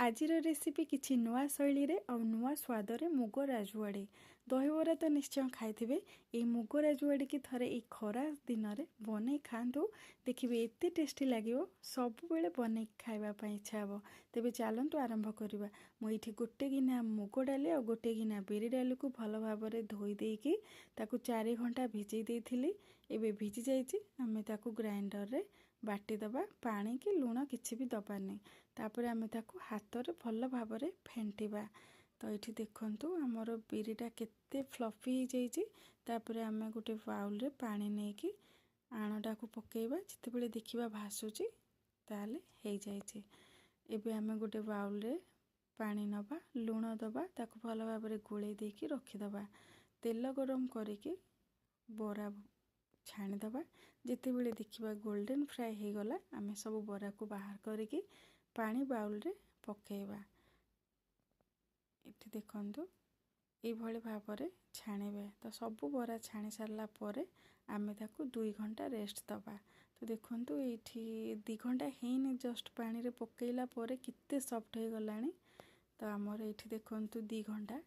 ଆଜିର ରେସିପି କିଛି ନୂଆ ଶୈଳୀରେ ଆଉ ନୂଆ ସ୍ୱାଦରେ ମୁଗ ରାଜୁଆଡ଼ି। ଦହିବରା ତ ନିଶ୍ଚୟ ଖାଇଥିବେ। ଏଇ ମୁଗ ରାଜୁଆଡ଼ିକି ଥରେ ଏଇ ଖରା ଦିନରେ ବନେଇ ଖାଆନ୍ତୁ, ଦେଖିବେ ଏତେ ଟେଷ୍ଟି ଲାଗିବ, ସବୁବେଳେ ବନେଇକି ଖାଇବା ପାଇଁ ଇଚ୍ଛା ହେବ। ତେବେ ଚାଲନ୍ତୁ ଆରମ୍ଭ କରିବା। ମୁଁ ଏଇଠି ଗୋଟେ ଗିନା ମୁଗ ଡାଲି ଆଉ ଗୋଟେ ଗିନା ବିରି ଡାଲିକୁ ଭଲ ଭାବରେ ଧୋଇ ଦେଇକି ତାକୁ 4 ଘଣ୍ଟା ଭିଜେଇ ଦେଇଥିଲି। ଏବେ ଭିଜି ଯାଇଛି। ଆମେ ତାକୁ ଗ୍ରାଇଣ୍ଡରରେ ବାଟିଦେବା। ପାଣି କି ଲୁଣ କିଛି ବି ଦେବାନି। ତାପରେ ଆମେ ତାକୁ ହାତରେ ଭଲ ଭାବରେ ଫେଣ୍ଟିବା। ତ ଏଇଠି ଦେଖନ୍ତୁ, ଆମର ବିରିଟା କେତେ ଫ୍ଲଫି ହେଇଯାଇଛି। ତାପରେ ଆମେ ଗୋଟେ ବାଉଲରେ ପାଣି ନେଇକି ଆଣଟାକୁ ପକାଇବା। ଯେତେବେଳେ ଦେଖିବା ଭାସୁଛି, ତାହେଲେ ହେଇଯାଇଛି। ଏବେ ଆମେ ଗୋଟେ ବାଉଲରେ ପାଣି ନେବା, ଲୁଣ ଦେବା, ତାକୁ ଭଲ ଭାବରେ ଗୋଳେଇ ଦେଇକି ରଖିଦେବା। ତେଲ ଗରମ କରିକି ବରା ଛାଣିଦେବା। ଯେତେବେଳେ ଦେଖିବା ଗୋଲ୍ଡେନ୍ ଫ୍ରାଏ ହେଇଗଲା, ଆମେ ସବୁ ବରାକୁ ବାହାର କରିକି ପାଣି ବାଉଲରେ ପକାଇବା। ଏଠି ଦେଖନ୍ତୁ, ଏଇଭଳି ଭାବରେ ଛାଣିବେ। ତ ସବୁ ବରା ଛାଣି ସାରିଲା ପରେ ଆମେ ତାକୁ 2 ଘଣ୍ଟା ରେଷ୍ଟ ଦେବା। ତ ଦେଖନ୍ତୁ, ଏଇଠି 2 ଘଣ୍ଟା ହେଇନି, ଜଷ୍ଟ ପାଣିରେ ପକାଇଲା ପରେ କେତେ ସଫ୍ଟ ହେଇଗଲାଣି। ତ ଆମର ଏଇଠି ଦେଖନ୍ତୁ, 2 ଘଣ୍ଟା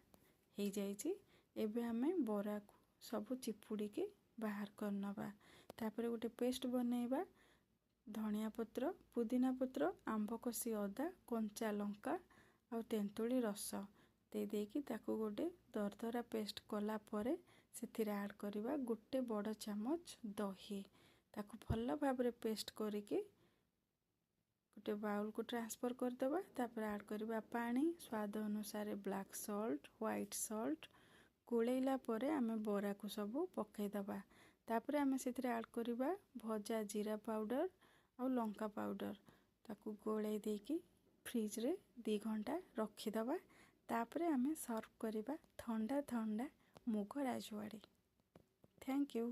ହେଇଯାଇଛି। ଏବେ ଆମେ ବରାକୁ ସବୁ ଚିପୁଡ଼ିକି ବାହାର କରିନେବା। ତାପରେ ଗୋଟେ ପେଷ୍ଟ ବନେଇବା। ଧନିଆ ପତ୍ର, ପୁଦିନା ପତ୍ର, ଆମ୍ବ କଷି ଅଦା, କଞ୍ଚା ଲଙ୍କା ଆଉ ତେନ୍ତୁଳି ରସ ଦେଇ ଦେଇକି ତାକୁ ଗୋଟେ ଦରଦରା ପେଷ୍ଟ କଲା ପରେ ସେଥିରେ ଆଡ଼୍ କରିବା ଗୋଟେ ବଡ଼ ଚାମଚ ଦହି। ତାକୁ ଭଲ ଭାବରେ ପେଷ୍ଟ କରିକି ଗୋଟେ ବାଉଲକୁ ଟ୍ରାନ୍ସଫର୍ କରିଦେବା। ତାପରେ ଆଡ଼୍ କରିବା ପାଣି, ସ୍ୱାଦ ଅନୁସାରେ ବ୍ଲାକ୍ ସଲ୍ଟ, ହ୍ୱାଇଟ୍ ସଲ୍ଟ। ଗୋଳେଇଲା ପରେ ଆମେ ବରାକୁ ସବୁ ପକାଇଦେବା। ତାପରେ ଆମେ ସେଥିରେ ଆଡ଼୍ କରିବା ଭଜା ଜିରା ପାଉଡ଼ର ଆଉ ଲଙ୍କା ପାଉଡ଼ର। ତାକୁ ଗୋଳେଇ ଦେଇକି ଫ୍ରିଜରେ 2 ଘଣ୍ଟା ରଖିଦେବା। ତାପରେ ଆମେ ସର୍ଭ କରିବା ଥଣ୍ଡା ଥଣ୍ଡା ମୁଗ ରାଜୁଆଡ଼ି। Thank you.